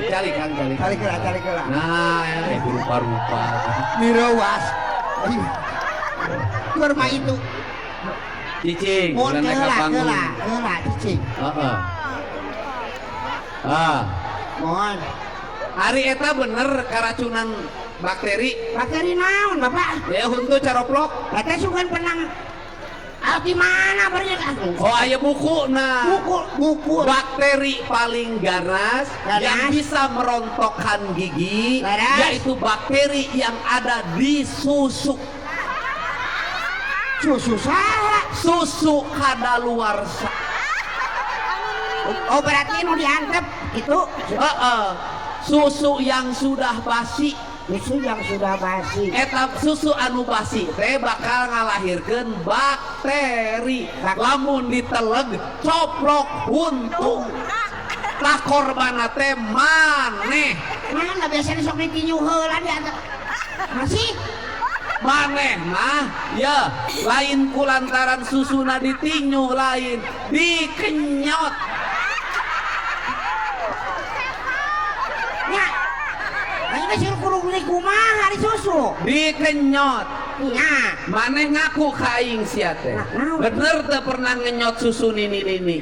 Calik Kang, calik. Calik heula, calik heula. Nah, ya, itu rupa-rupa. Mirewas. Kurma itu. Cicing, Mohon urang naik ka heula, panggung. heula, heula cicing. Heeh. Ah, Mohon. Ari eta bener karacunan bakteri. Bakteri naon, Bapak? Ya huntu caroplok. Eta sugan penang. Ah, di mana bari? Oh, aya buku nah. Buku, buku. Bakteri paling ganas, Ganas. yang bisa merontokkan gigi, Ganas. yaitu bakteri yang ada di susu. Susu saha? Susu kadaluarsa. Oh, berarti nu diantep itu. Heeh. Susu yang sudah basi. Susu yang sudah basi. Eta susu anu basi teh bakal ngalahirkeun bakteri. Lamun diteleg coplok huntu. Tah korbana teh maneh. Mana biasanya sok ditinju heula diantep. Masih? Maneh mah ya lain kulantaran susuna ditinju lain dikenyot. Nya. Aing geus kudu beli kumaha di susu. Dikenyot. Nya. Maneh ngaku ka aing sia teh. Nah, naon? Bener teu pernah ngenyot susu nini-nini.